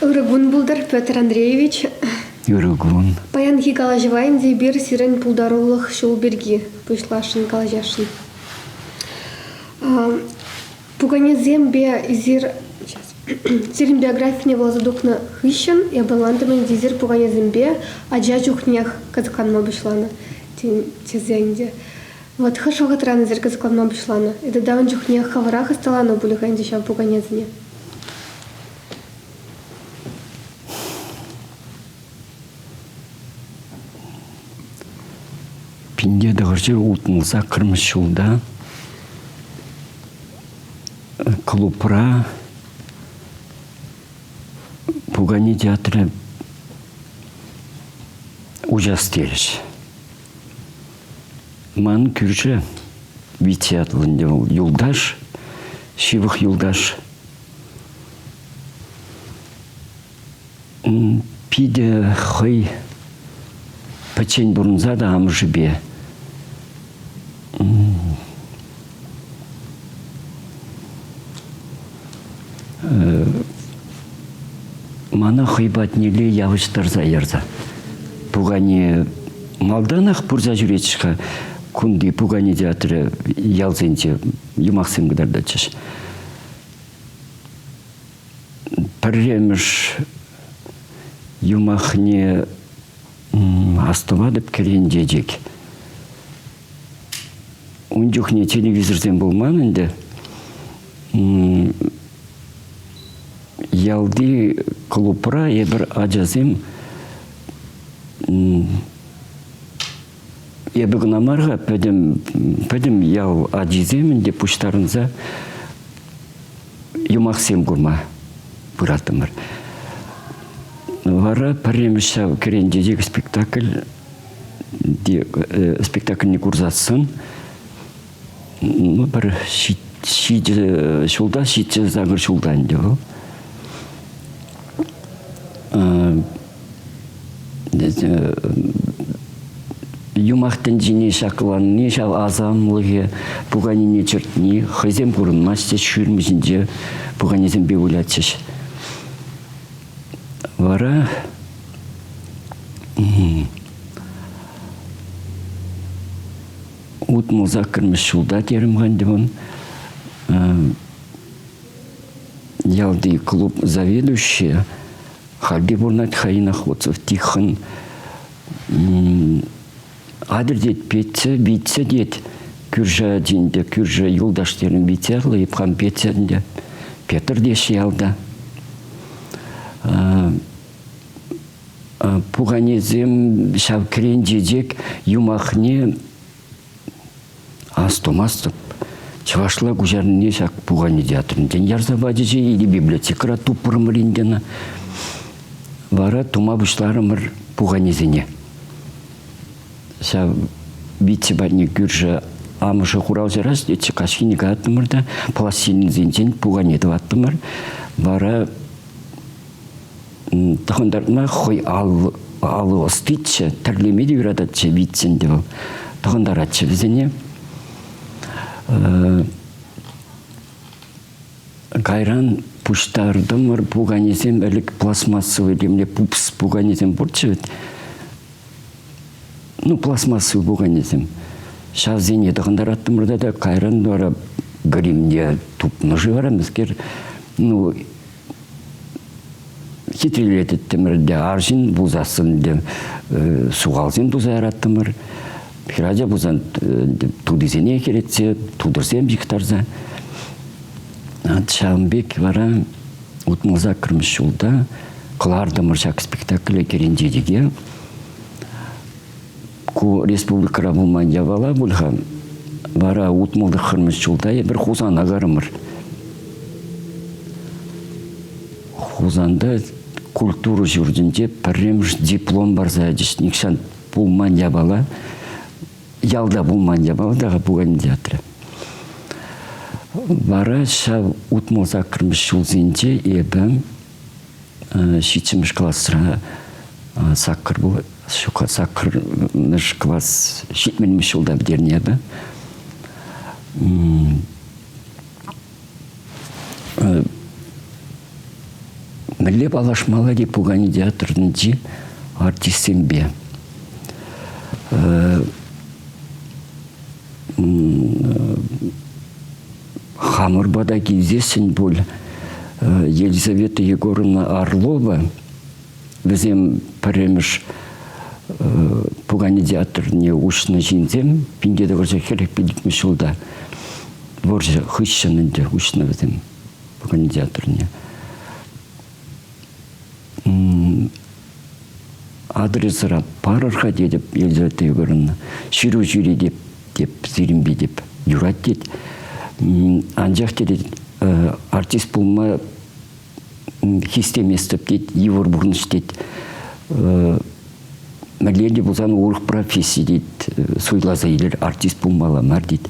Ырӑ кун пултӑр, Петр Андреевич. Ырӑ кун. Паянхи калаҫӑва ӗнтӗ эпир сирӗн пултарулӑх ҫул пирки пуҫласшӑн, калаҫасшӑн. Пуканесемпе эсир сирӗн биографине вуласа тухнӑ хыҫҫӑн эпӗ ӑнлантӑм ӗнтӗ эсир пуканесемпе ача чухнех кӑсӑкланма пуҫланӑ тесе ӗнтӗ. Вот хӑш вӑхӑтран эсир кӑсӑкланма пуҫланӑ? Тата ун чухне хӑвӑрах ӑсталанӑ пулӗ-ха ӗнтӗ ҫав пуканесене? Пинте тӑхӑрҫӗр утмӑлса кӑрмӑш ҫулта клубра пукане театрӗ уҫас терӗҫ. Ман кӳршӗ Витя ятлӑ ӗнтӗ вӑл, юлташ, ҫывӑх юлташ. Питӗ хӑй пӗччен пурӑнса та амӑшӗпе мана хӑй патнелле явӑҫтарса ярса. Пукане малтанах пырса ҫӳретчӗҫ-ха. Кунти пукане театрӗ ялсенче юмахсем кӑтартатчӗҫ. Пӗрремӗш юмахне астӑватӑп кӗрен чечек. Ун чухне телевизорсем пулман ӗнтӗ. Ялти клубра эпир ачасем эпӗ кӑна мар-ха, пӗтӗм, пӗтӗм ял ачисем ӗнтӗ пуҫтарӑнса юмахсем курма пыраттӑмӑр. Вара пӗрремӗш ҫав кӗрен чечек спектакль спектакльне курсассӑн ну, пӗр ҫичӗ ҫулта, ҫичӗ сакӑр ҫулта ӗнтӗ вӑл. Юмах тӗнчине ҫакланни, ҫав асамлӑхӗ, пуканене чӗртни хӑйсем курӑнмасть, ҫырмӑ ҫинче пуканесемпе вылятчӗҫ. Вара 68-мӗш ҫулта терӗм-ха ӗнтӗ вӑл. Ялти клуб заведующийӗ хальте пурӑнать Хаинаходцев Тихон Атьӑр тет, Петя, Витя тет. Кӳршӗ ачин те, кӳршӗ юлташ терӗм Витя ятлӑ, эп хам Петя ӗнтӗ. Петр теҫҫӗ ялта. Пуканесем ҫав кӗрен чечек юмахне астумастӑп. Чӑвашла куҫарнине ҫак пукане театрӗнчен ярса пачӗҫ-и или библиотекӑра тупрӑмӑр ӗнтӗ ӑна. Вара тума пуҫларӑмӑр пуканесене. Ҫав Витя патне кӳршӗ амӑшӗ хуралҫӑрас тетчӗ, каҫхине каяттӑмӑр та пластилинсенчен пукане тӑваттӑмӑр. Вара тӑхӑнтартма хӑй алӑ ӑстиччӗ, тӗрлеме те юрататчӗ Витя ӗнтӗ вӑл. Тӑхӑнтаратчӗ вӗсене. Кайран пуҫтартӑмӑр пуканесем ӗлӗк пластмассовый темле пупс пуканесем пурччӗ вӗт. Ну, пластмассовый пуканесем. Ҫавсене тӑхӑнтараттӑмӑр тата кайран вара гримне тупнӑ-ши вара мӗскер, ну, хитрелететтӗмӗр те арҫын пулсассӑн те сухалсем туса яраттӑмӑр. Хӗрача пулсан тутисене хӗретсе, тутӑрсем ҫыхтарса. Ҫавӑн пек вара 68-мӗш ҫулта кӑлартӑмӑр ҫак спектакле Кӗрен чечеке. Ку республикӑра пулман япала пуль-ха. Вара 69-мӗш ҫулта эпир Хусана карӑмӑр. Хусанта культура ҫуртӗнче пӗрремӗш диплом парса ячӗҫ. Нихҫан пулман япала, ялта пулман япала та пукане театрӗ. Вара ҫав 68-мӗш ҫулсенче эпӗ ҫиччӗмӗш класра саккӑр ҫук саккӑрмӗш класс ҫитмӗлмӗш ҫулта пӗтернӗ эпӗ. Мӗнле паллашмалла те пукане театрӗнчи артистсемпе? Хамӑр пата килсессӗн пуль Елизавета Егоровна Орлова вӗсем пӗрремӗш пукане театрне уҫнӑ ҫынсем 1945 ҫулта вӑрҫӑ хыҫҫӑн ӗнтӗ уҫнӑ вӗсем пукане театрне. Адресӑра парӑр-ха тетӗп Елизавета Егоровна. Ҫыру ҫӳретӗп теп сирӗнпе теп. Юрать тет. Анчах тет артист пулма хистеместӗп тет, йывӑр пурнӑҫ тет. Мӗнле те пулсан урӑх професси тет, суйласа илер, артист пулмалла мар тет.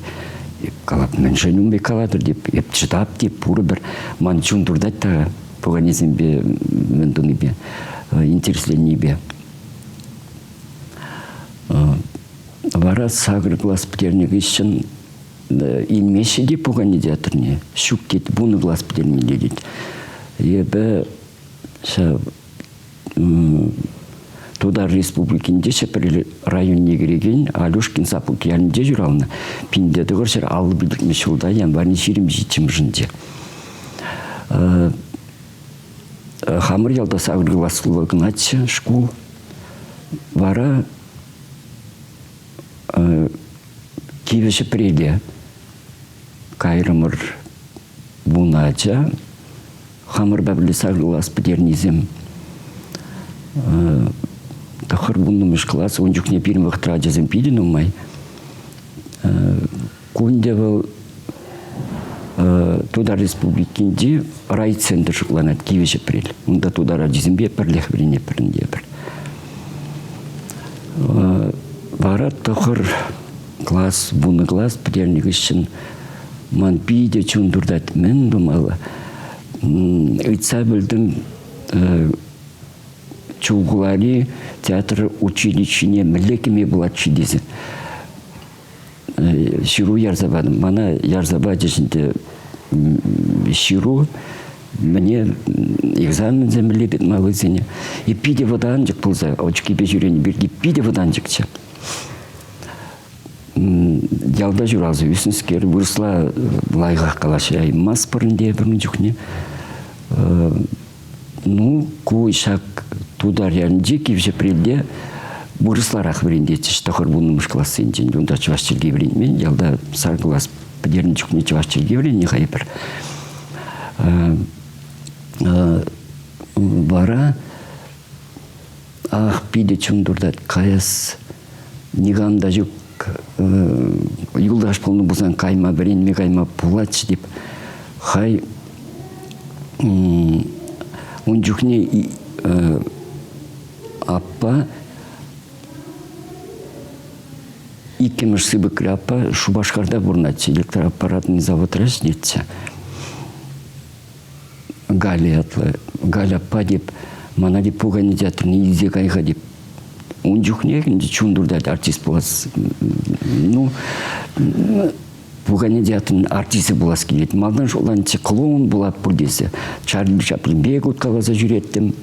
Эп калап, мӗншӗн ун пек калатӑр теп, эп чӑтап теп, пурӗпӗр ман чун туртать та пуканесемпе мӗн тунипе, интересленнипе. Вара сакӑр класс пӗтернӗ хыҫҫӑн илмеҫҫӗ те пукане театрне. Ҫук тет, вунӑ класс пӗтермелле тет. Эпӗ ҫав Тутар Республикинче Ҫӗпрел районне кӗрекен Алюшкин Сапук ялӗнче ҫуралнӑ. 1955 ҫулта январӗн 27-мӗшӗнче. Хамӑр ялта сакӑр класслӑ кӑначчӗ шкул. Вара Кивӗ Ҫӗпреле кайрӑмӑр вунӑ ача. Хамӑрпа пӗрле сакӑр класс пӗтернисем тӑхӑр вуннӑмӗш класс. Ун чухне пирӗн вӑхӑтра ачасем питӗ нумай. Ку ӗнтӗ вӑл Тутар Республикинчи райцентр шутланать, Кивӗ Ҫӗпрел. Унта тутар ачисемпе пӗрлех вӗренетпӗр ӗнтӗ эпир. Вара тӑхӑр класс, вунӑ класс пӗтернӗ хыҫҫӑн ман питӗ чун туртать, мӗн тумалла? Ыйтса пӗлтӗм, Чулхулари театр училищине мӗнле кӗме пулать-ши тесе. Ҫыру ярса патӑм. Мана ярса пачӗҫ ӗнтӗ ҫыру, мӗне экзаменсем мӗнле тытмаллисене. И питӗ вӑтанчӑк пулса, очкипе ҫӳренӗ пирки питӗ вӑтанчӑкчӗ. Ялта ҫуралса ӳснӗскер, вырӑсла лайӑхах калаҫаймастпӑр ӗнтӗ эпир ун чухне. Ну, ку ҫак тутар ялӗнчи Кивҫӗпрелте вырӑсларах вӗрентетчӗҫ тӑхӑр вуннӑмӗш классенчен. Унта чӑваш чӗлхи вӗрентмен, ялта сар класс пӗтернӗ чухне чӑваш чӗлхи вӗреннӗ-ха эпир. Вара ах, питӗ чун туртать, каяс никам та ҫук. Юлташ пулнӑ пулсан кайма, вӗренме кайма пулатчӗ теп. Хай ун чухне аппа иккӗмӗш сыпӑкри аппа Шупашкарта пурӑнатчӗ, электроаппаратный заводра ӗҫлетчӗ. Галя ятлӑ. Галя аппа теп, мана теп пукане театрне илсе кай-ха теп. Ун чухнех ӗнтӗ чун туртать артист пулас. Ну, пукане театрӗн артисчӗ пулас килет. Малтан шутланчӗ, клоун пулать пуль тесе. Чарли Чаплин пек уткаласа ҫӳреттӗм.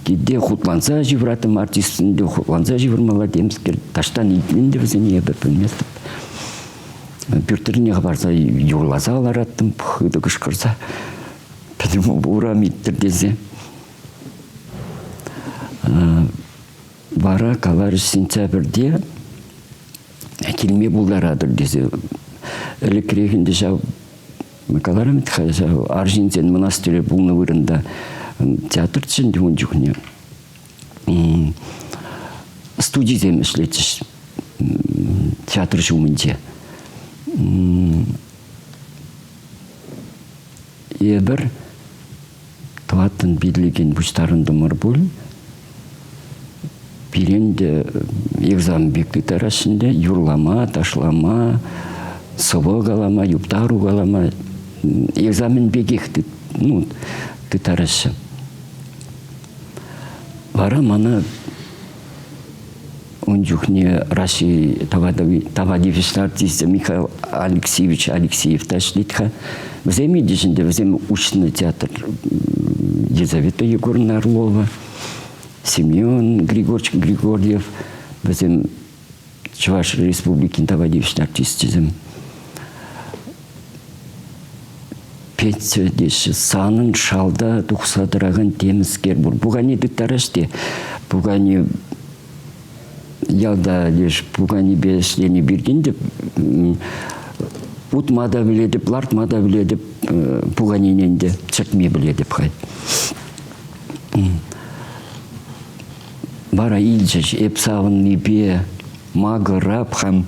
Килте хутланса ҫывраттӑм артистсен те хутланса ҫывӑрмалла темскер. Таҫтан илтмен те вӗсене эпӗ пӗлместӗп. Пӳртрине хӑпарса юрласа лараттӑм, хытӑ кӑшкӑрса. Пӗтӗм урам иттӗр тесе. Вара каларӗҫ сентябрьте килме пултаратӑр тесе. Ӗлӗкрех ӗнтӗ ҫав каларӑм ҫав арҫынсен мӑнастирӗ пулнӑ вырӑнта театрччӗ ӗнтӗ ун чухне. Студисем ӗҫлетчӗҫ театр ҫумӗнче. Эпир тӑваттӑн пилӗкӗн пуҫтарӑнтӑмӑр пуль. Пирӗн те экзамен пек тыттараҫҫӗ ӗнтӗ. Юрлама, ташлама, сӑвӑ калама, юптару калама экзамен пекех ну, тыттараҫҫӗ. Вара мана ун чухне Раҫҫей тава тивӗҫлӗ артисчӗ Михаил Алексеевич Алексеев та ӗҫлет-ха. Вӗсем илчӗҫ ӗнтӗ, вӗсем уҫнӑ театр Елизавета Егоровна Орлова, Семен Григорьевич Григорьев, вӗсем Чӑваш Республикин тава тивӗҫлӗ артисчӗсем. Петя теҫҫӗ, санӑн шалта тухса тӑракан темӗскер пур. Пукане тыттараҫ те, пукане ялта леш пуканепе ӗҫленӗ пирки те утма та пӗлетӗп, лартма та пӗлетӗп, пуканене ӗнтӗ чӗртме пӗлетӗп хай. Вара илчӗҫ эп савӑннипе макӑрап хам.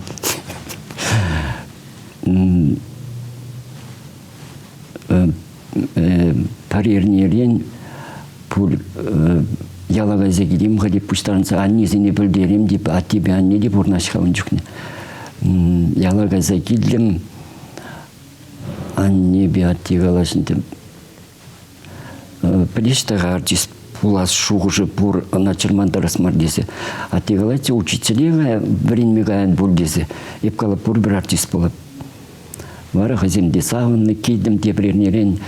Пӗр эрнерен пур яла кайса килем-ха деп пуҫтарӑнса аннесене пӗлтерем деп аттепе анне те пурӑнаҫ-ха ун чухне. Яла кайса килтӗм. Аннепе атте калаҫнӑ Пӗлеҫ те-ха артист пулас шухӑшӗ пур, ӑна чӑрмантарас мар тесе. Атте калать, учителе вӗренме каян пуль тесе. Эп калап, пурпӗр артист пулап. Вара хӑйсем те савӑннӑ, килтӗм тепӗр эрнерен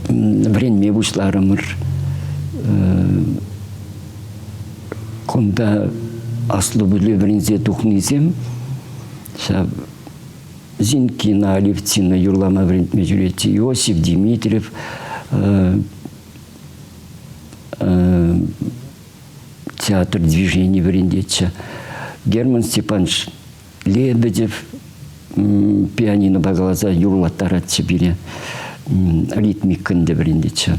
вӗренме пуҫларӑмӑр. Кунта аслӑ пӗлӳ вӗренсе тухнисем ҫав Зинкина Алевтина юрлама вӗрентме ҫӳретчӗ, Иосиф Дмитриев театр движени вӗрентетчӗ. Герман Степанович Лебедев пианинопа каласа юрлаттаратчӗ пире, ритмикӑн те вӗрентетчӗ.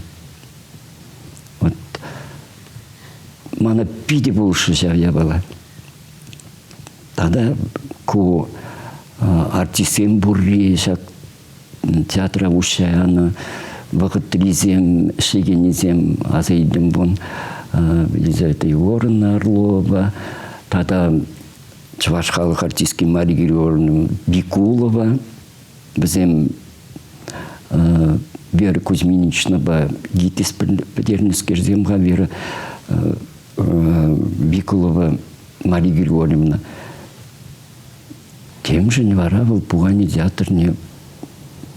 Вот мана питӗ пулӑшрӗ ҫав япала. Тата ку артистсем пурри ҫак театра уҫса янӑ вӑхӑтрисем, ӗҫлекеннисем аса илтӗм пун. Елизавета Егоровна Орлова тата чӑваш халӑх артистки Мария Григорьевна Бикулова. Вӗсем Вера Кузьминичнапа ГИТИС пӗтернӗскерсем-ха Вера Бикулова Мария Григорьевна. Темшӗн вара вӑл пукане театрне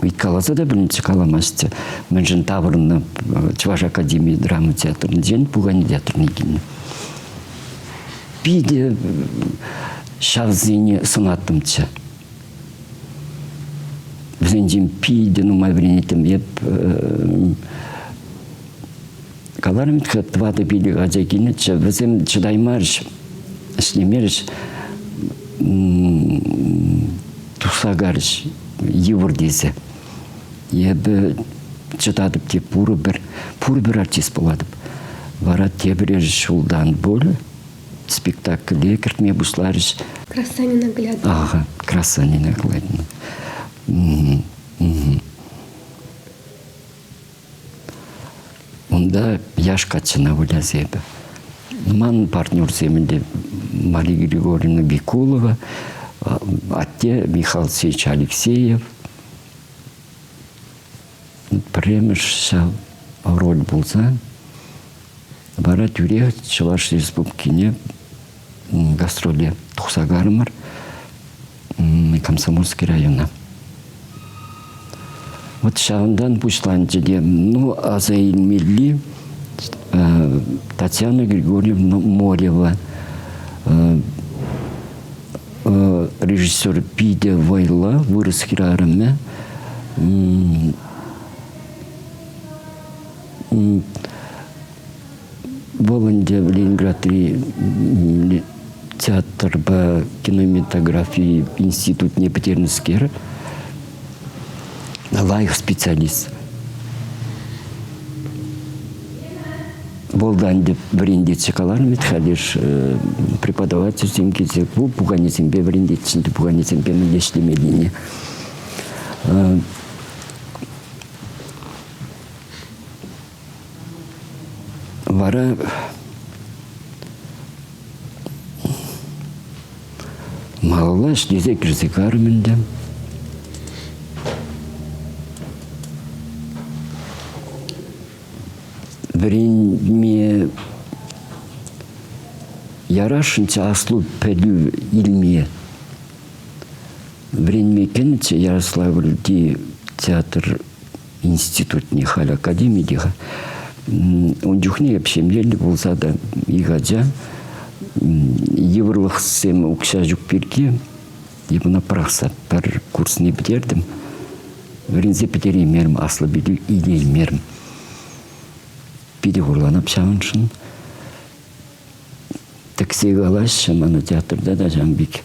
ыйткаласа та пӗлнӗччӗ каламастчӗ. Мӗншӗн таврӑннӑ Чӑваш академи драма театрӗнчен пукане театрне килнӗ. Питӗ ҫавсене сӑнаттӑмччӗ. Вӗсенчен питӗ нумай вӗренеттӗм. Эп каларӑм тӑватӑ-пилӗк ача килнӗччӗ. Вӗсем чӑтаймарӗҫ, ӗҫлемерӗҫ, тухса карӗҫ йывӑр тесе. Эпӗ чӑтатӑп те пурпӗр, пурпӗр артист пулатӑп. Вара тепӗр ҫултан пуль спектакле кӗртме пуҫларӗҫ. Краса ненаглядна. Ага, краса ненаглядна. Унта яш каччӑна выляса эпӗ. Ман партнерсем ӗнтӗ Мария Григорьевна Бикулова, атте Михаил Алексеевич Алексеев. Пӗрремӗш ҫав роль пулса вара тӳрех Чӑваш Республикине гастроле тухса карӑмӑр Комсомольский района. Вот ҫавӑнтан пуҫланчӗ те, ну, аса илмелли Татьяна Григорьевна Морева режиссер питӗ вӑйлӑ, вырӑс хӗрарӑмӗ. Вӑл ӗнтӗ Ленинградри театрпа кинематографи институтне пӗтернӗскер, лайӑх специалист. Вӑл та ӗнтӗ вӗрентетчӗ каларӑм вӗт халӗ преподавательсем килсе ку пуканесемпе вӗрентетчӗ ӗнтӗ пуканесемпе мӗнле ӗҫлемеллине. Вара малалла ӗҫлесе кӗрсе карӑм ӗнтӗ. Вӗренме ярасшӑнччӗ аслӑ пӗлӳ илме. Вӗренме кӗнӗччӗ Ярославльти театр. институтне, халь академи те-ха. Ун чухне эп ҫемьеллӗ пулса та ик ача йывӑрлӑхсем укҫа ҫук пирки эп ӑна пӑрахса пӗр курсне пӗтертӗм. Вӗренсе пӗтереймерӗм, аслӑ пӗлӳ илеймерӗм. Питӗ хурланап ҫавӑншӑн. Тӗксе калаҫҫӗ мана театрта та ҫавӑн пек.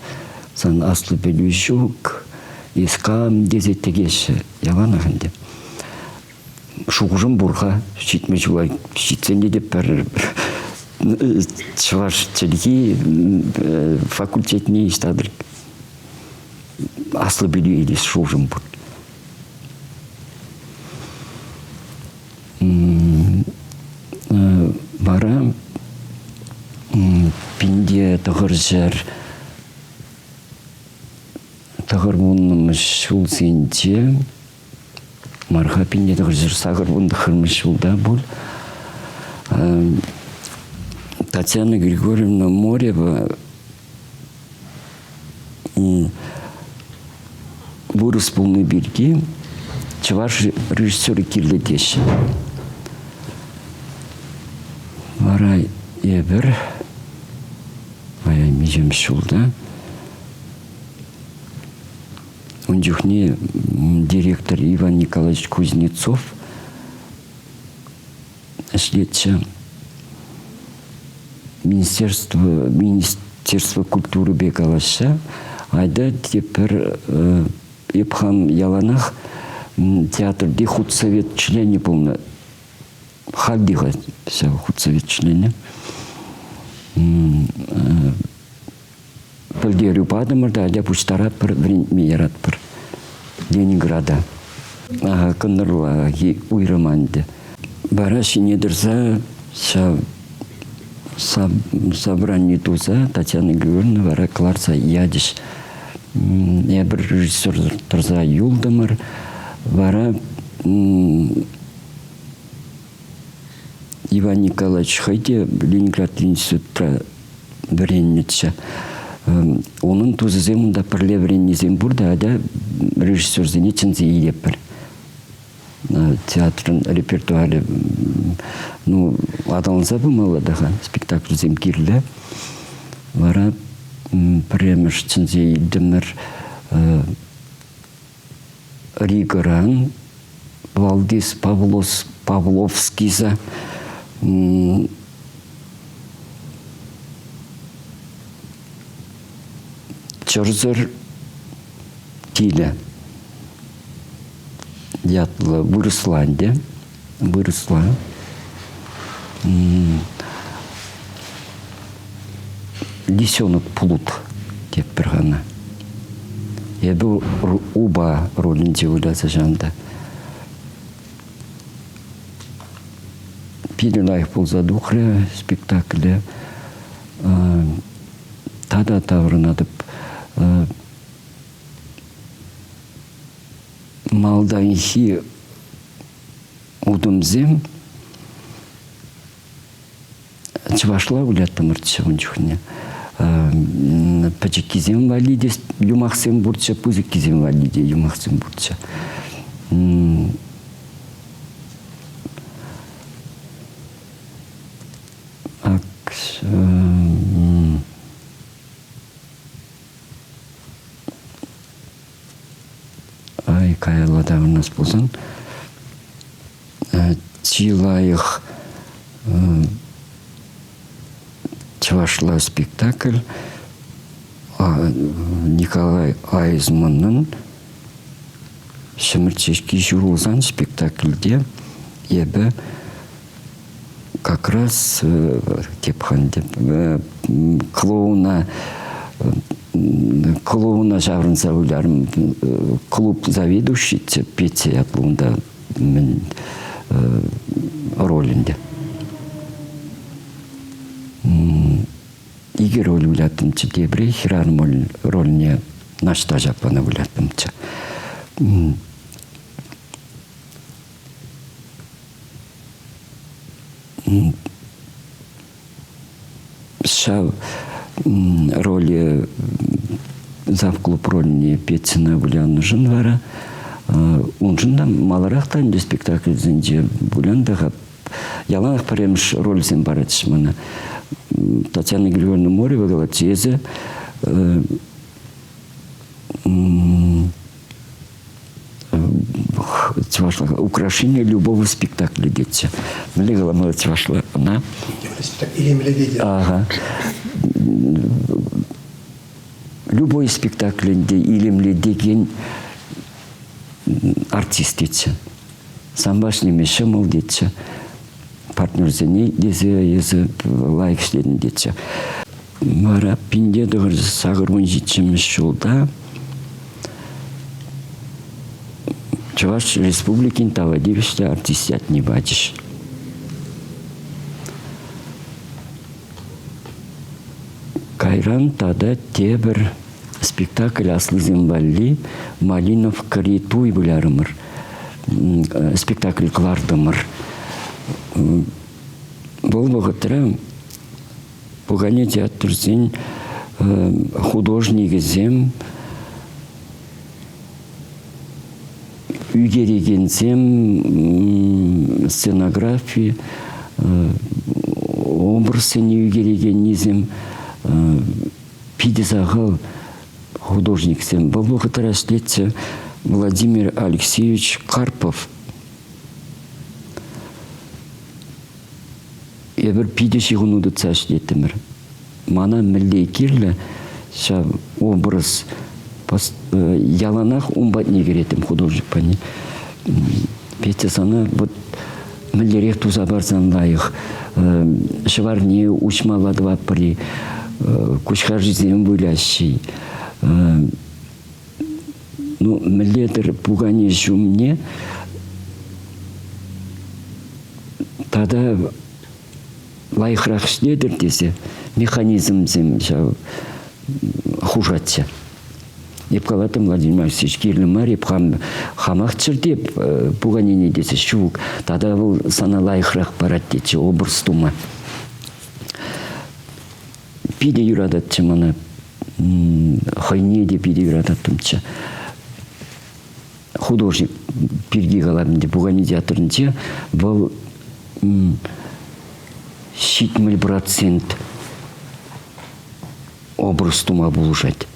Сан аслӑ пӗлӳ ҫук, эс кам тесе тӗкеҫҫӗ. Яланах ӗнтӗ. Шухӑшӑм пур-ха. Ҫитме ҫула ҫитсен те пӗр чӑваш чӗлхи факультетне ӑҫта-тӑр аслӑ пӗлӳ илес шухӑшӑм пур. Вара 1990-мӗш ҫулсенче Марха 1989-мӗш ҫулта пуль Татьяна Григорьевна Морева вырӑс пулни пирки чӑваш режиссерӗ кирлӗ теҫҫӗ. Вара эпир миҫемӗш ҫулта ун чухне директор Иван Николаевич Кузнецов ӗҫлетчӗ. Министерство, Министерство культурипе калаҫса, айта тепӗр эп хам яланах театрти худсовет членӗ пулнӑ. Хальти-ха ҫав худсовет членӗ. Пӗлтерӳ патӑмӑр та атя пуҫтаратпӑр, вӗрентме яратпӑр Ленинграда. Кӑнтӑрлахи уйрӑма ӗнтӗ. Вара ҫине тӑрса ҫав собрани туса Татьяна Григорьевна вара кӑларса ячӗҫ. Эпир режиссер тӑрса юлтӑмӑр. Вара Иван Николаевич хӑй те Ленинград институтра вӗреннӗччӗ. Унӑн тусӗсем унта пӗрле вӗреннисем пур та, атя режиссерсене чӗнсе илетпӗр. Театрӑн репертуарӗ ну, аталанса пымалла та-ха, спектакльсем кирлӗ. Вара пӗрремӗш чӗнсе илтӗмӗр Ригӑран Валдис Павлос Павловскийса чӑрсӑр килӗ ятлӑ вырӑсла ӗнтӗ. Вырӑсла. Лисенок плут тетпӗр ӑна. Эпӗ упа ролӗнче выляса ҫанта. Питӗ лайӑх пулса тухрӗ спектакле. Тата таврӑнатӑп. Малтанхи утӑмсем чӑвашла выляттӑмӑрччӗ ун чухне. Пӗчӗккисем валли те юмахсем пурччӗ, пысӑккисем валли те юмахсем пурччӗ. Ак Ай, каялла таврӑнас пулсан, чи лайӑх чӑвашла спектакль Николай Айзманӑн «Ҫӗмӗрт ҫеҫки ҫурӑлсан» спектакльте эпӗ как раз теп-ха клоуна клоуна ҫаврӑнса вылярӑм. Клуб заведующий Петя ятлӑ унта мӗн роль ӗнтӗ. Икӗ роль выляттӑмччӗ. Тепри хӗрарӑм рольне Наҫтаҫ аппана выляттӑмччӗ. Ҫав роле завклуб рольне Петьӑна вылянӑшӑн вара Уншӑн та маларах та ӗнтӗ спектакльсенче пулян та-ха яланах пӗрремӗш рольсем паратчӗҫ мана. Татьяна Григорьевна Морева калатчӗ, эсӗ чӑвашла украшение любого спектакля тетчӗ. Мӗнле каламалла чӑвашла ӑна? Илемлетет. Ага. Любой спектаклӗнте илемлетекен артист тетчӗ. Санпа ӗҫлеме ҫӑмӑл тетчӗ. Партнерсене тесе эсӗ лайӑх ӗҫлетӗн тетчӗ. Вара пинте 987-мӗш ҫулта Чӑваш Республикин тава тивӗҫлӗ артист ятне пачӗҫ. Кайран тата тепӗр спектакль аслисем валли Малиновкӑри туй вылярӑмӑр. Спектакль кӑлартӑмӑр. Вӑл вӑхӑтра пукане театрсен художникӗсем, ӳкерекенсем, сценографи, образсене ӳкерекеннисем питӗ сахал художниксем. Вӑл вӑхӑтра ӗҫлетчӗ Владимир Алексеевич Карпов. Эпир питӗ ҫыхӑну тытса ӗҫлеттӗмӗр. Мана мӗнле кирлӗ ҫав образ яланах ун патне кӗреттӗм художник патне. Петя сана вот мӗнлерех туса парсан лайӑх, ҫӑварне уҫмалла тӑватпӑр-и, куҫхаршисем выляҫҫӗ. Ну, мӗнле-тӗр пукане ҫумне тата лайӑхрах ӗҫлетӗр тесе механизмсем ҫав хушатчӗ. Эп калаттӑм, Владимир Алексеевич, кирлӗ мар, эп хам, хамах чӗртеп пуканене тесе ҫук. Тата вӑл сана лайӑхрах парать тетчӗ образ тума. Питӗ юрататчӗ мана. Хӑйне те питӗ юрататтӑмччӗ. Художник пирки калатӑн те, пукане театрӗнче вӑл 70% образ тума пулӑшать.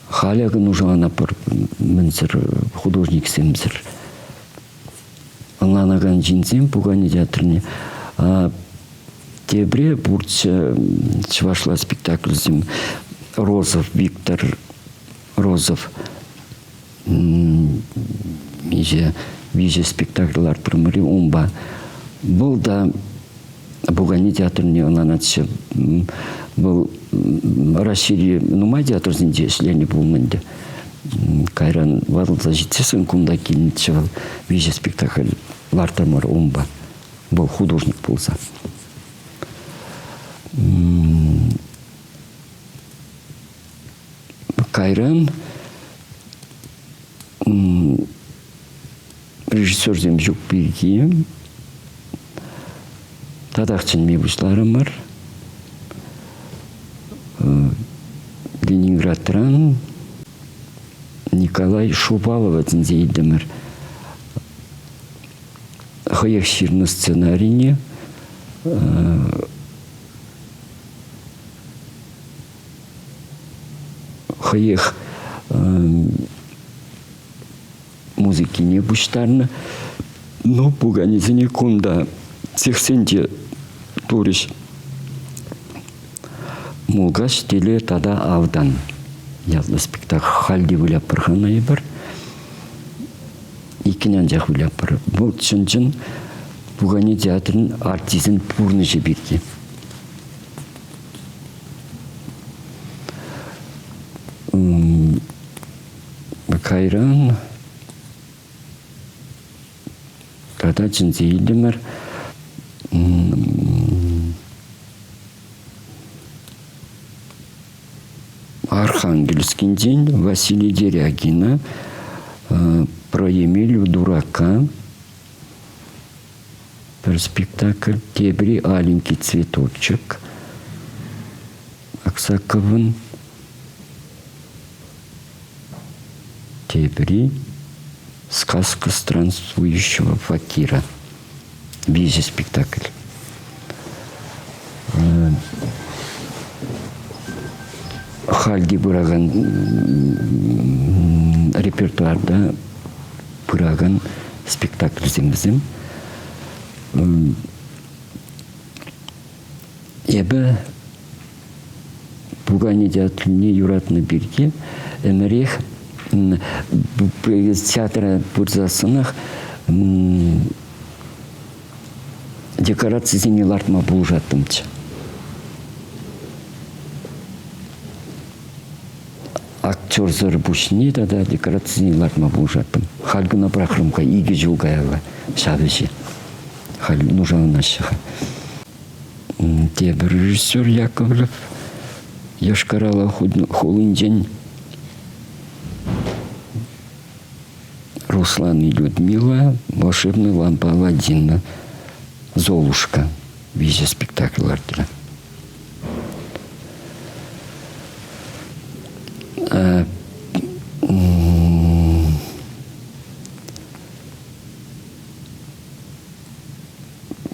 Халӗ нушаланатпӑр мӗнсӗр художниксемсӗр. Ӑнланакан ҫынсем пукане театрне тепре пурччӗ чӑвашла спектакльсем Розов Виктор Розов миҫе виҫӗ спектакль лартрӑмӑр унпа. Вӑл та пукане театрне ӑнланатчӗ. Вӑл Раҫҫейри нумай театрсенче ӗҫленӗ пулнӑ ӗнтӗ. Кайран ватӑлса ҫитсессӗн кунта килнӗччӗ вӑл. Виҫӗ спектакль лартрӑмӑр унпа. Вӑл художник пулса. Кайран режиссерсем ҫук пирки татах чӗнме пуҫларӑмӑр. Ленинградран Николай Шувалова чӗнсе илтӗмӗр. Хӑех ҫырнӑ сценарине хӑех музыкине пуҫтарнӑ. Но пуканесене кунта цехсенче турӗҫ. Мулкач, Теле тата Автан ятлӑ спектакль халь те вылятпӑр-ха эпир. Иккӗн анчах вылятпӑр. Вӑл чӑн-чӑн пукане театрӗн артисчӗн пурнӑҫӗ пирки. Кайран тата чӗнсе илтӗмӗр. Архангельскинчен Василий Дерягина про Емелю дурака пӗр спектакль, тепри «Аленький цветочек» Аксаковӑн. Тепри «Сказка странствующего факира». Виҫӗ спектакль. Хальти пыракан репертуарта пыракан спектакльсем вӗсем. Эпӗ пукане театрне юратнӑ пирки ӗмӗрех театра пырсассӑнах декорацисене лартма пулӑшаттӑмччӗ. Актерсӑр пуҫне тата декорацисене лартма пулӑшаттӑм. Халь кӑна пӑрахрӑм-ха 2 ҫул каялла ҫав ӗҫе. Халь нушаланаҫҫӗ-ха. Тепӗр режиссер Яковлев Йошкар-Ола хулинчен Руслан и Людмила, Волшебная лампа Аладдина, Золушка виҫӗ спектакль лартрӗ.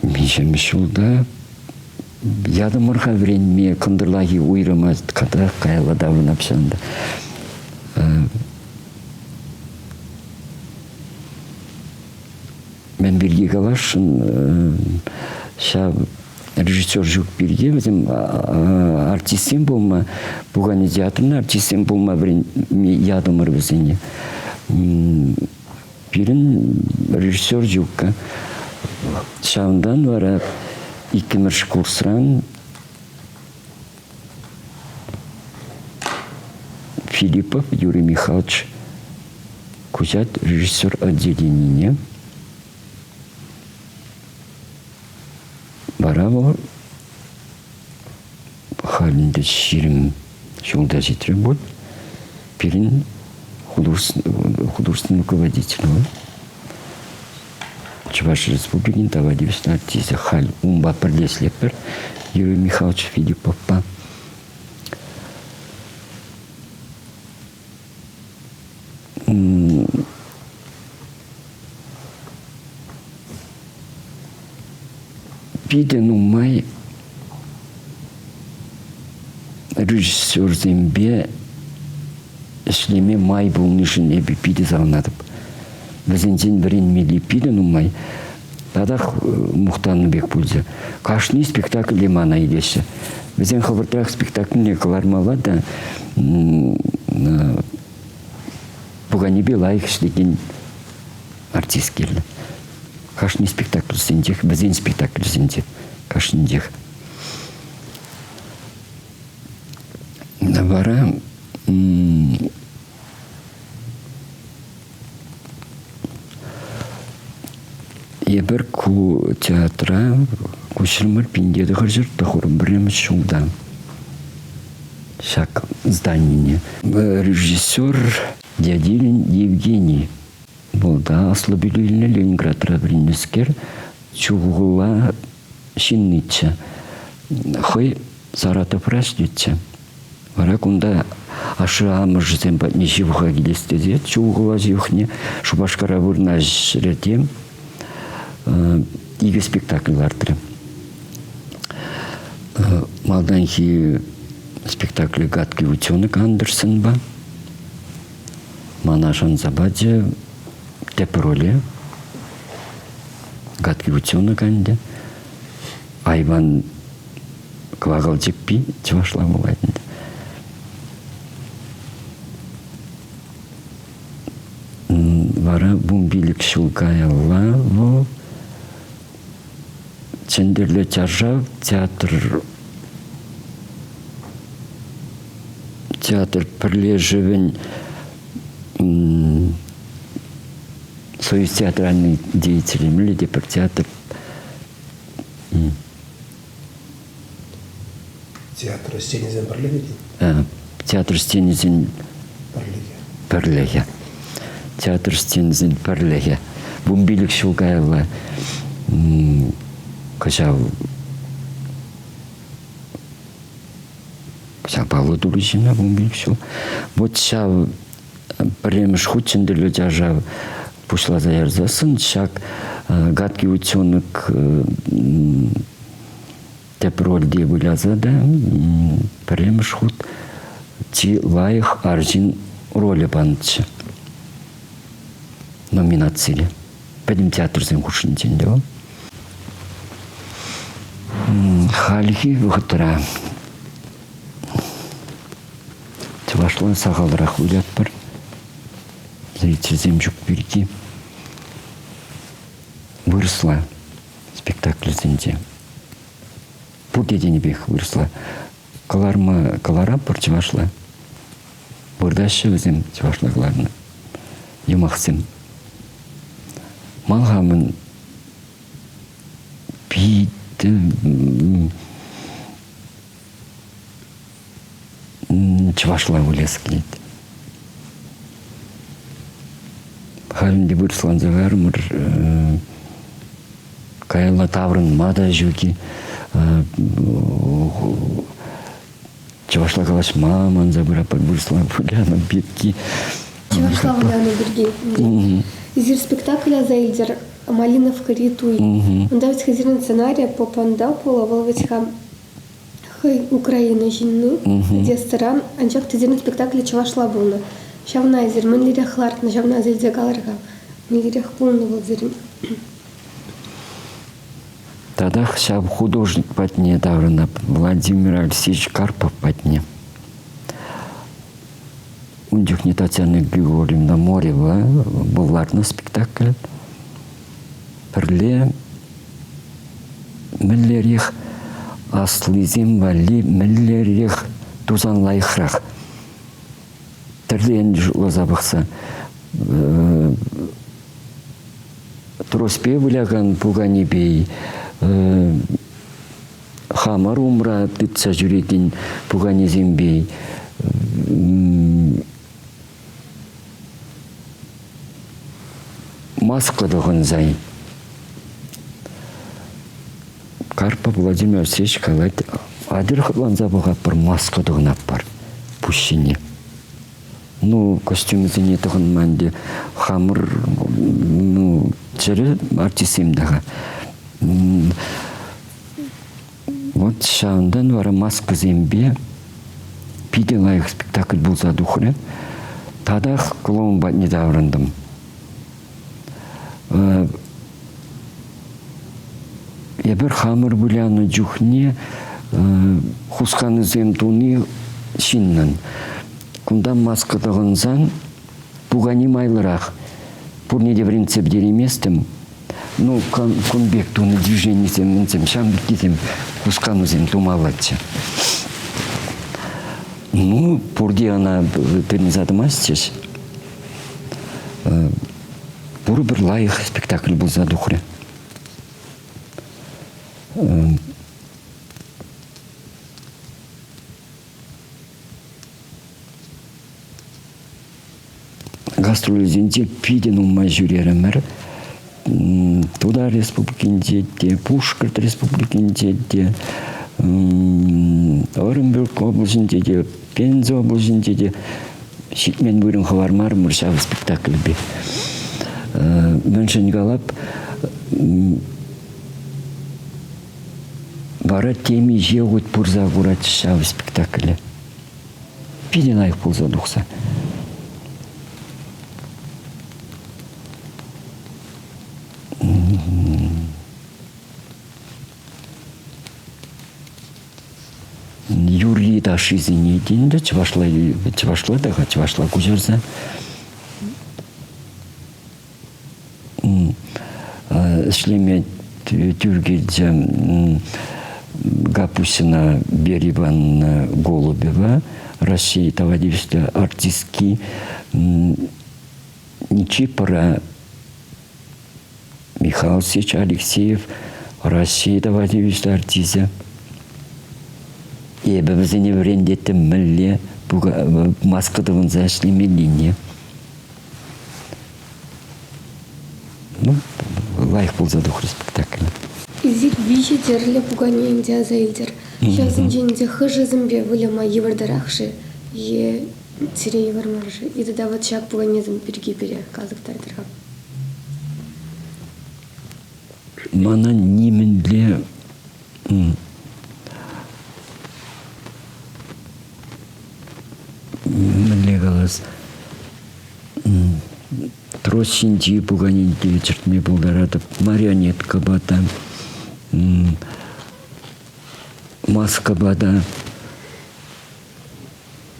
Миҫемӗш ҫулта ятӑмӑр-ха вӗренме кӑнтӑрлахи уйрӑма катах каялла таврӑнап ҫавӑнта. Мӗн пирки каласшӑн, ҫав режиссер ҫук пирки вӗсем артистсем пулма, пукане театрӗн артистсем пулма вӗренме ятӑмӑр вӗсене. Пирӗн режиссер ҫукка. Ҫавӑнтан вара иккӗмӗш курсран Филиппов Юрий Михайлович куҫать режиссер отделенине. Вара вӑл халь ӗнтӗ 20 ҫулта ҫитрӗ пуль. Пирӗн художественный руководитель вӑл. Чӑваш Республикин тава тивӗҫлӗ артисчӗ. Халь унпа пӗрле ӗҫлетпӗр Юрий Михайлович Филипповпа. Питӗ нумай режиссерсемпе ӗҫлеме май пулнишӗн эпӗ питӗ савӑнатӑп. Вӗсенчен вӗренмелли питӗ нумай. Татах мухтаннӑ пек пулчӗ. Кашни спектакле мана илеҫҫӗ. Вӗсен хӑвӑртрах спектакльне кӑлармалла та пуканепе лайӑх ӗҫлекен артист кирлӗ. Кашни спектакльсенчех, вӗсен спектакльсенче кашнинчех. Вара Эпир ку театра куҫрӑмӑр 1991 ҫулта ҫак зданине. Режиссер Дядилин Евгений вӑл та аслӑ пӗлӳ илнӗ Ленинградра вӗреннӗскер, Чулхула ҫынниччӗ. Хӑй Саратовра ӗҫлетчӗ. Вара кунта ашшӗ-амӑшӗсем патне ҫывӑха килес тесе Чулхула ҫывӑхне Шупашкара вырнаҫрӗ те икӗ спектакль лартрӗ. Малтанхи спектакле «Гадкий утенок» Андерсенпа мана шанса пачӗ тӗп роле. «Гадкий утенок» ӗнтӗ. Айван кӑвакал чӗппи чӑвашла пулать ӗнтӗ. Вара 15 ҫул каялла вӑл Чӗнтӗрлӗ чаршав театр театр пӗрлешӗвӗн Союз театральный деятелӗ мӗнле те пӗр театр Театр ӗҫченӗсен пӗрлӗхӗ тет? Театр ӗҫченӗсен пӗрлӗхӗ. Пӗрлӗхӗ. Театр ӗҫченӗсен пӗрлӗхӗ. 15 ҫул каялла кӑҫал кӑҫал паллӑ турӗ ҫынна 15 ҫул. Вот ҫав Пӗрремӗш хут чӗнтӗрлӗ чаршав пуҫласа ярсассӑн ҫак «Гадкий утенок» тӗп рольте выляса та пӗрремӗш хут чи лайӑх арҫын ролӗ панӑччӗ номинацире. Пӗтӗм театрсен хушшинчен те вӑл. Хальхи вӑхӑтра чӑвашла сахалрах вылятпӑр. Зрительсем ҫук пирки. Вырӑсла спектакльсенче. Пурте тенӗ пек вырӑсла. Кӑларма кӑларатпӑр чӑвашла. Выртаҫҫӗ вӗсем чӑвашла кӑларнӑ юмахсем. Ман хамӑн питӗ чӑвашла выляс килет. Халь ӗнтӗ вырӑсланса кайрӑмӑр. Каялла таврӑнма та ҫук-и. Чӑвашла калаҫма манса пыратпӑр, вырӑсла вылянӑ пирки. Чӑвашла вылянӑ пирки. Эсир спектакль аса илтӗр «Малиновкӑри туй». Унта вӗт хӑйсен сценарийӗ Попанда пулӑ, вӑл вӗт-ха хӑй Украина ҫынни, Одессӑран, анчах тесен спектаклӗ чӑвашла пулнӑ. Ҫавна эсир мӗнлерех лартнӑ, ҫавна аса илсе калӑр-ха. Мӗнлерех пулнӑ вӑл сирӗн? Татах ҫав художник патне таврӑнап, Владимир Алексеевич Карпов патне. Ун чухне Татьяна Григорьевна Морева вӑл лартнӑ спектакль. Пӗрле мӗнлерех аслисем валли мӗнлерех тусан лайӑхрах тӗрлӗ енлӗ шутласа пӑхса троспе вылякан пуканепе хамӑр умра тытса ҫӳрекен пуканесемпе маска тӑхӑнсан Карпов Владимир Алексеевич калать, атьӑр хӑтланса пӑхатпӑр, маска тӑхӑнатпӑр пуҫ ҫине. Ну, костюмӗсене тӑхӑнма ӗнтӗ хамӑр ну, чӗрӗ артистсем те-ха. Вот ҫавӑнтан вара маскӑсемпе питӗ лайӑх спектакль пулса тухрӗ. Татах клоун патне таврӑнтӑм. Эпир хамӑр вылянӑ чухне хусканусем туни ҫыннӑн. Кунта маска тӑхӑнсан пукани майлӑрах. Пурне те вӗрентсе пӗтерейместӗм. Ну, кун пек тунӑ движенисем, мӗнсем, ҫавӑн пеккисем хусканусем тумаллаччӗ. Ну, пурте ӑна тытӑнса тӑмастчӗҫ. Пурпӗр лайӑх спектакль пулса тухрӗ. Гастрольсенче питӗ нумай ҫӳрерӗмӗр. Тутар Республикинче те, Пушкӑрт Республикинче те, Оренбург облаҫӗнче те, Пенза облаҫӗнче те ҫитмен вырӑн хӑвармарӑмӑр ҫав спектакльпе. Мӗншӗн калап, вара темиҫе хут пырса курать ҫав спектакле. Питӗ лайӑх пулса тухса. Юрри ташшисене те ӗнтӗ чӑвашла, чӑвашла та-ха, чӑвашла куҫарса. Ӗҫлеме тӳр килчӗ Гапусина Вера Ивановна Голубева, Раҫҫей тава тивӗҫлӗ артистки, Никифора Михаил Алексеевич Алексеев, Раҫҫей тава тивӗҫлӗ артисчӗ. Эпӗ вӗсене вӗрентеттӗм мӗнле маска тӑхӑнса ӗҫлемеллине. Ну, лайӑх пулса тухрӗ спектакль. Эсир виҫӗ тӗрлӗ пукане ӗнтӗ аса илтӗр. Ҫавсенчен ӗнтӗ хӑшӗсемпе выляма йывӑртарах-ши е Сире йывӑр мар-ши? И тата вот ҫак пуканесем пирки пире каласа кӑтартӑр-ха. Мана нимӗнле мӗнле калас, трос ҫинчи пуканене те чӗртме пултаратӑп, марионеткӑпа та, маскӑпа та.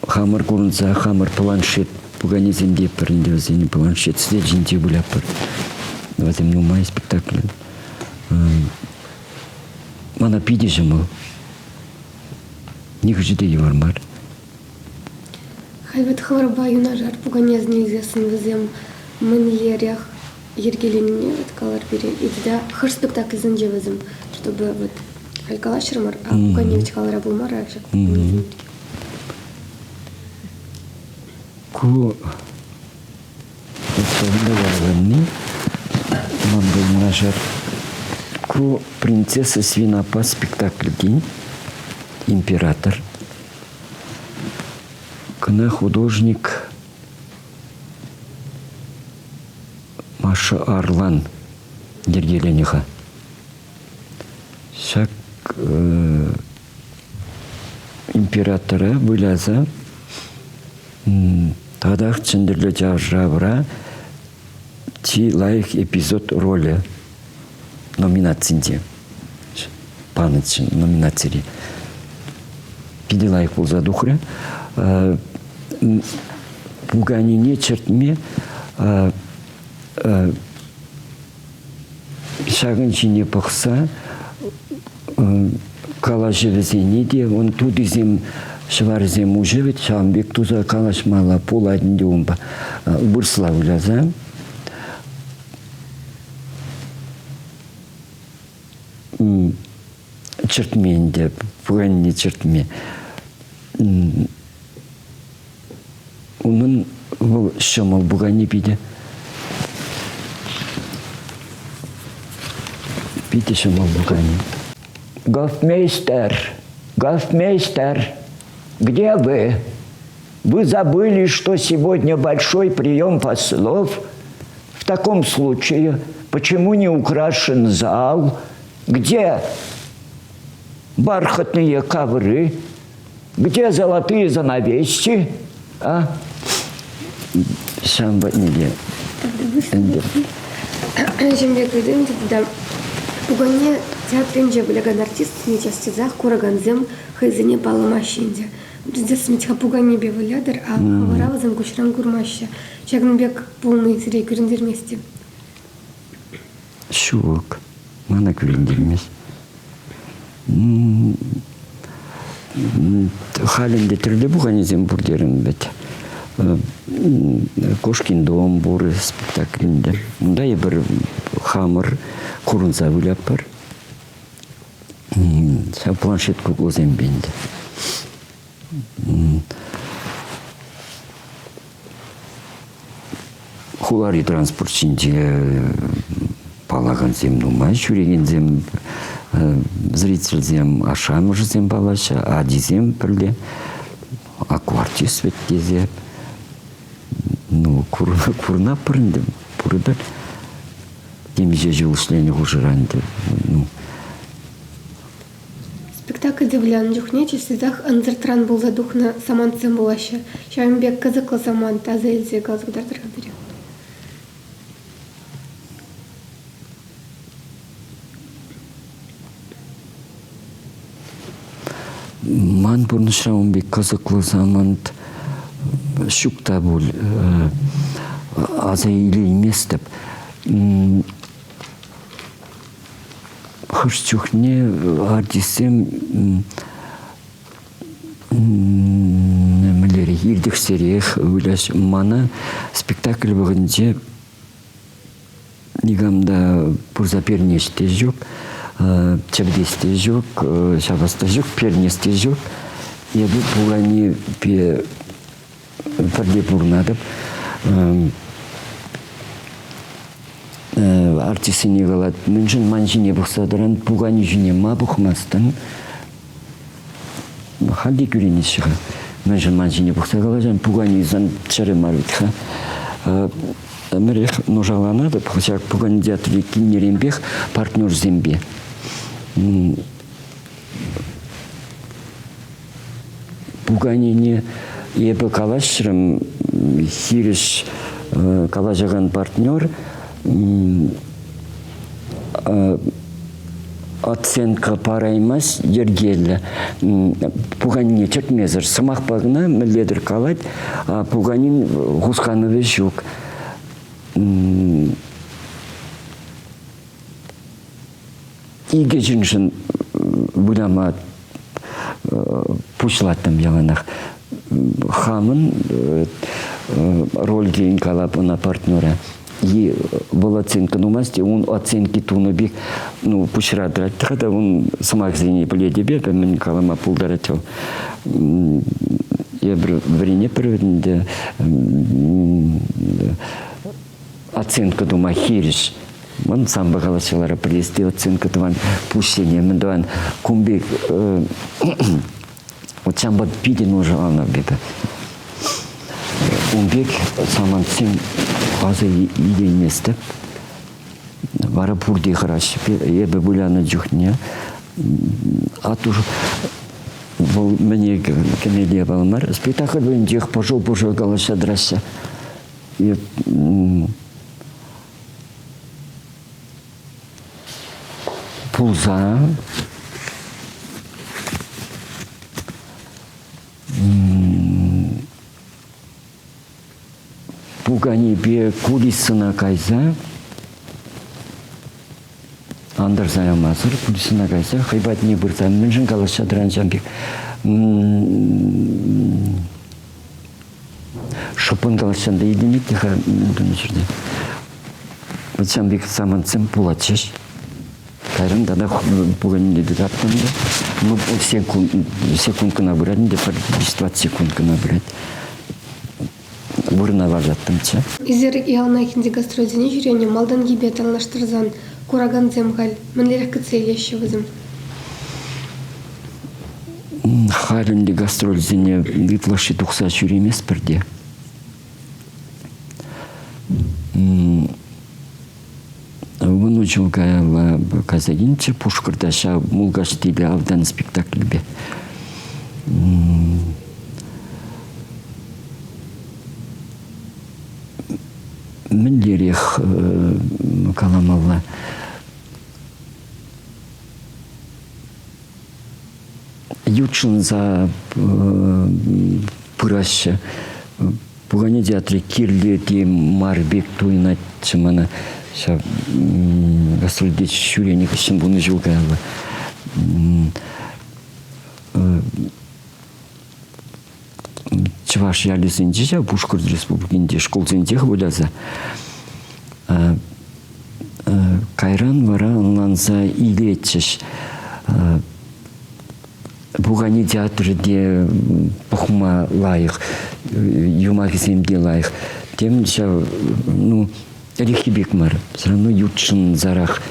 Хамӑр курӑнса хамӑр планшет пуканесем тетпӗр ӗнтӗ вӗсене, планшет сӗтел ҫинче вылятпӑр. Вӗсем нумай спектакль. Мана питӗ ҫӑмӑл. Нихӑшӗ те йывӑр мар. Халь вӗт хӑвӑрпа юнашар пуканесене илсессӗн вӗсем мӗнлерех йӗркеленине вот калӑр пире. И тата хӑш спектакльсенче вӗсем, чтобы вот халь калаҫрӑмӑр, а пукане ведь халӑра пулмарӗ ҫак пуканесем пирки. Ку калаканни ман юнашар ку «Принцесса свинопа» спектакльтен император. Кӑна художник Маша Арлан йӗркеленӗ-ха. Ҫак императора выляса татах Чӗнтӗрлӗ чаршавра чи лайӑх эпизод ролӗ номинацинче панӑччӗ номинацире. Питӗ лайӑх пулса тухрӗ. Пуканене чӗртме ҫакӑн ҫине пӑхса калаҫӑвӗсене те он тутисем ҫӑварӗсем уҫӑ вӗт ҫавӑн пек туса калаҫмалла пулать ӗнтӗ унпа вырӑсла выляса. Чӗртме ӗнтӗ, пуканне чӗртме. Унӑн вӑл ҫӑмӑл пукани питӗ. Питӗ ҫӑмӑл пукани. Гофмейстер, гофмейстер, где вы? Вы забыли, что сегодня большой прием послов? В таком случае, почему не украшен зал? Где бархатные ковры? Где золотые занавески? А? Ҫавӑнпа патне ӗнтӗ. Ҫемье ыйтӑм тата пукане театрӗнче вылякан артистсене час-часах куракансем хӑйсене палламаҫҫӗ ӗнтӗ. Тӗсмӗт-ха пуканепе вылятӑр, а хӑвӑра вӗсем куҫран курмаҫҫӗ. Ҫакӑн пек пулни сире кӳрентермест-и? Ҫук, мана кӳрентермест. Халь ӗнтӗ тӗрлӗ пуканесем пур терӗм вӗт. Кошкин дом пур спектаклӗнче. Унта эпир хамӑр курӑнса вылятпӑр. Ҫав планшет куклӑсемпе ӗнтӗ. Хулари транспорт ҫинче паллакансем нумай, ҫӳрекенсем, зрительсем, ашшӗ-амӑшӗсем паллаҫҫӗ, ачисем пӗрле аквартист вӗт тесе. Ну, курӑнатпӑр ӗнтӗ, пурӗпӗр. Темиҫе ҫул ӗҫленӗ хушӑра ӗнтӗ. Ну, Спектакльте вылянӑ чухне час-часах ӑнсӑртран пулса тухнӑ самантсем пулаҫҫӗ. Ҫавӑн пек кӑсӑклӑ самант аса илсе каласа кӑтартӑр-ха пире. Ман пурнӑҫра ун пек кӑсӑклӑ самант ҫук та пуль. Аса илейместӗп. Хӑш чухне артистсем мӗнлерех иртӗхсерех выляҫ. Мана спектакль вӑхӑтӗнче никам та пырса пернес те ҫук, чӗртес те ҫук, ҫапас та ҫук, пернес те ҫук. Эпӗ пуканепе пӗрле пурӑнатӑп. Артистсене калать, мӗншӗн ман ҫине пӑхса тӑран, пукане ҫине ма пӑхмастӑн? Халь те кӳренеҫҫӗ-ха. Мӗншӗн ман ҫине пӑхса калаҫан? Пукане сан чӗрӗ мар вӗт-ха. Ӗмӗрех нушаланатӑп ҫак пукане театрӗ килнӗренпех партнерсемпе. Пуканене эпӗ калаҫрӑм, хирӗҫ калаҫакан партнер оценка параймасть йӗркеллӗ. Пуканне чӗртмесӗр сӑмахпа кӑна мӗнле-тӗр калать, а пуканин хусканӑвӗ ҫук. Икӗ ҫыншӑн выляма пуҫлаттӑм яланах. Хамӑн роль тейӗн калап ӑна партнера. И вӑл оценка тумасть, ун оценки тунӑ пек ну, пуҫра тӑрать-ха та ун сӑмахсене пӗлетӗп эпӗ, мӗн калама пултарать вӑл. Эпир вӗренетпӗр ӗнтӗ оценка тума хирӗҫ. Мӑн самбо калаҫҫӑлара пӗлес те оценка тӑван пуҫсене мӗн тӑван кун пек вот ҫампа питӗ нушаланӑ эпӗ. Ун пек самантсем аса илейместӗп. Вара пурте хӑраҫҫӗ. Эпӗ вылянӑ чухне аттуш вӑл мӗне кӗмелле паллӑ мар. Спектакль вӑйӗнчех пӑшӑл-пӑшӑл калаҫса тӑраҫҫӗ. Пулса пуканепе кулисӑна кайса антарса ямасӑр кулисӑна кайса хӑй патне пырса мӗншӗн калаҫса тӑран ҫав пек шӑппӑн калаҫсан та илтӗнет те-ха тунӑ ҫӗрте. Вот ҫавӑн пек самантсем пулатчӗҫ. Кайран тата пуканне тытаттӑм та. Ну, секунд, секунд кӑна пырать ӗнтӗ, пӗр 20 секунд кӑна пырать. Вырӑна лартаттӑмччӗ. Эсир яланах ӗнтӗ гастрольсене ҫӳренӗ малтанхипе танлаштарсан куракансем халь мӗнлерех кӗтсе илеҫҫӗ вӗсем? Халь ӗнтӗ гастрольсене ытлашши тухса ҫӳреместпӗр те. Вунӑ ҫул каялла кайса килчӗ Пушкӑрта ҫав Мулкач тилӗ автан спектакльпе. Мӗнлерех каламалла? Ютшӑнса пыраҫҫӗ. Пукане театрӗ кирлӗ те мар пек туйӑнатчӗ мана ҫав гастрольте ҫӳренӗ хыҫҫӑн вунӑ ҫул каялла. Чӑваш ялӗсенче ҫав Пушкӑрт Республикинче шкулсенчех выляса кайран вара ӑнланса илетчӗҫ. Пукане театрӗ те пӑхма лайӑх, юмахӗсем те лайӑх. Тем ҫав, ну, ӗлӗкхи пек мар, все равно ютшӑнсарах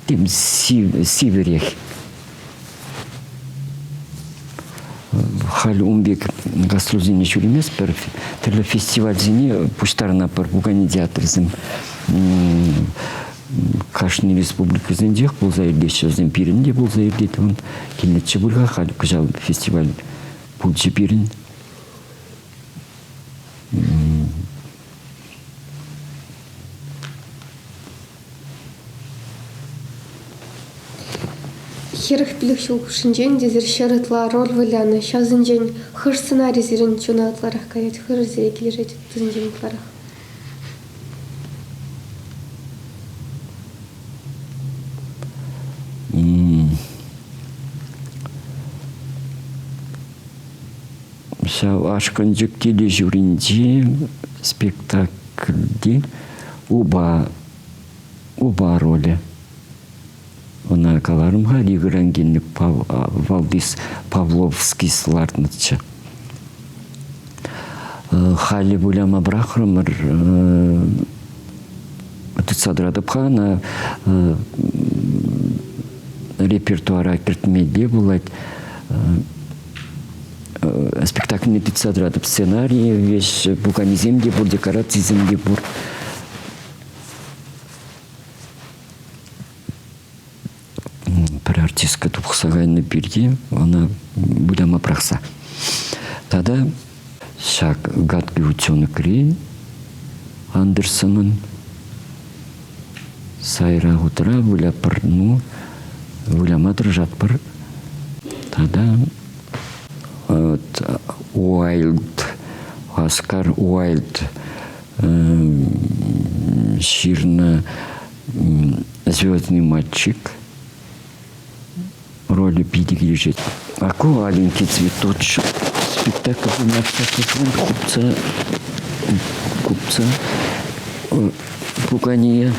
тем сивӗрех. Халь ун пек гастрольсене ҫӳреместпӗр, тӗрлӗ фестивальсене пуҫтарӑнатпӑр, пукане театрӗсем кашни республикӑсенчех пулса иртеҫҫӗ. Вӗсем пирӗн те пулса иртет. Вон килнӗччӗ пуль-ха, халь кӑҫал фестиваль пулчӗ пирӗн. 45 ҫул хушшинчен тесӗр ҫӗр ытла роль вылянӑ. Ҫавсенчен хӑш сценари сирӗн чуна ытларах каять, хӑшӗ сире килӗшет ыттисенчен ытларах? Ҫав ашкӑнчӑк тилӗ ҫуринчи спектакльти упа, упа ролӗ. Ӑна каларӑм-ха, Ригӑран килнӗ Валдис Павловскис лартнӑччӗ. Халӗ выляма пӑрахрӑмӑр. Тытса тӑратӑп-ха ӑна. репертуара кӗртмелле пулать. Спектакльне тытса тӑратӑп. Сценарий веҫ, пуканисем те пур, декорацисем те пур. Пӗр артистка тухса кайнӑ пирки ӑна выляма пӑрахса. Тата ҫак «Гадкий утенокри» Андерсонӑн сайра хутра выляпӑр, ну, выляма тӑрӑшатпӑр. Тата Уайльд, Оскар Уайльд ҫырнӑ «Звездный мальчик» ролӗ питӗ килӗшет. А ку «Аленький цветочек» спектакль купца, купца пукание.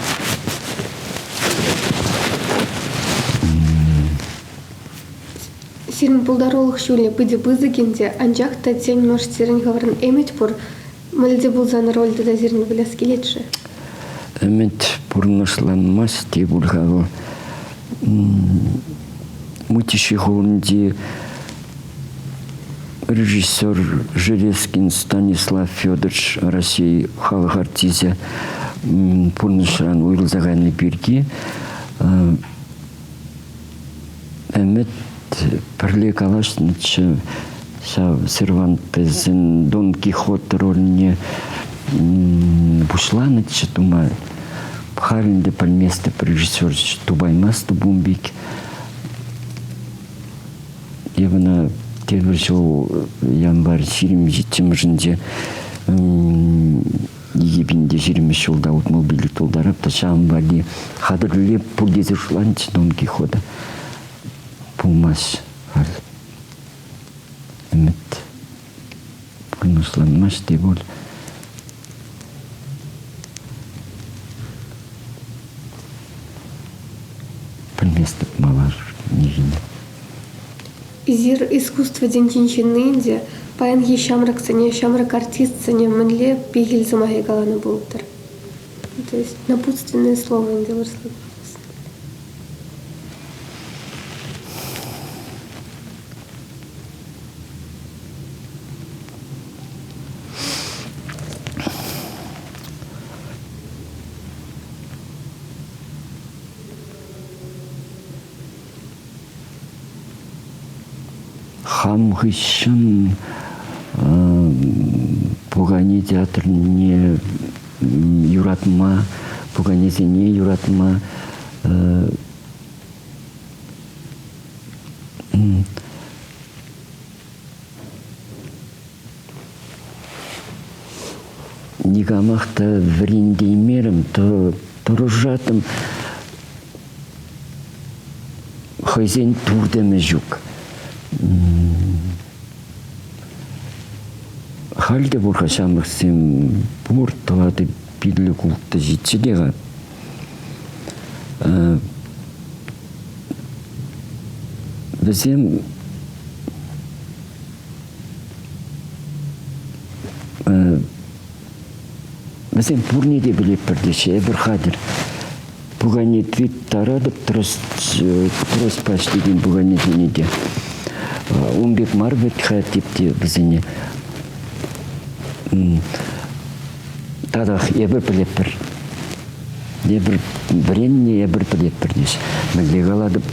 Сирӗн пултарулӑх ҫулӗ питӗ пысӑк ӗнтӗ, анчах та тен, может, сирӗн хӑвӑрӑн ӗмӗт пур, Мӗнле пулсан роль тата сирӗн выляс килет-ши? Ӗмӗт пурнӑҫланмасть те пуль-ха вӑл. Мытищи хулинчи режиссер Железкин Станислав Федорович Россия халӑх артисчӗ пурнӑҫран уйрӑлса кайнӑ пирки Ӗмӗт пӗрле калаҫнӑччӗ ҫав Сервантесӑн Дон Кихот рольне пуҫланӑччӗ тума. Халь ӗнтӗ пӗлместӗп, режиссер тупаймастӑп ун пек. Эп ӑна тепӗр ҫул январь 27-мӗшӗнче 2020 ҫулта 65 тултарап та ҫавӑн валли хатӗрлеп пур тесе шутланчӗ Дон Кихота. Пулмасть халь. Ӗмӗт пурнӑҫланмасть те пуль. Пӗлместӗп малашнехине. Эсир искусство тӗнчин ҫынни ӗнтӗ, паянхи ҫамрӑксене, ҫамрӑк артистсене мӗнле пехил сӑмахӗ каланӑ пулӑттӑр? То есть напутственное слово ӗнтӗ вырӑсла. Хам хыҫҫӑн пукане театрне юратма, пуканесене юратма никамах та вӗрентеймерӗм, тӑрӑшаттӑм. Хӑйсен туртӑмӗ ҫук. Халь те пур-ха ҫамрӑксем пур, тӑватӑ пиллӗк улттӑ ҫиччӗ те-ха. Вӗсем вӗсем пурне те пӗлетпӗр теҫҫӗ, эпир хатӗр. Пукане тыттаратӑп тростьпа ӗҫлекен пуканесене те. Ун пек мар вӗт-ха теп те вӗсене. Татах эпир пӗлетпӗр. Эпир вӗреннӗ, эпир пӗлетпӗр теҫ. Мӗнле калатӑп,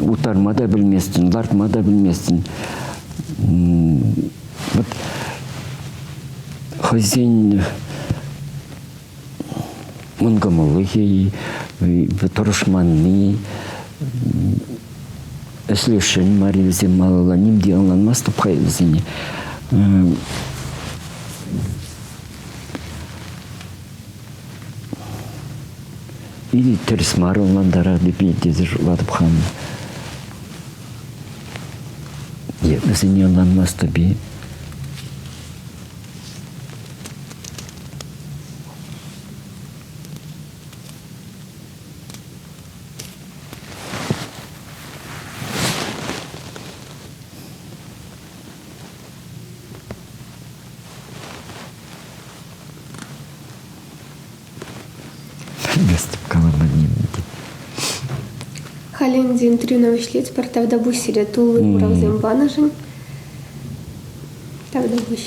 утарма та пӗлместӗн, лартма та пӗлместӗн. Вот хӑйсен мӑнкӑмӑллӑхӗ-и, тӑрӑшманни, ӗҫлесшӗн мар-и вӗсем малалла, ним те ӑнланмастӑп-ха вӗсене. Или тӗрӗс мар ӑнлантаратӑп-и тесе шутлатӑп хам. Е вӗсене ӑнланмастӑп-и? Пӗлместӗп калама нимӗн те. Халӗ ӗнтӗ интервьюна вӗҫлетпӗр. Тавтапуҫ сире тулли хуравсем панӑшӑн. Тавтапуҫ.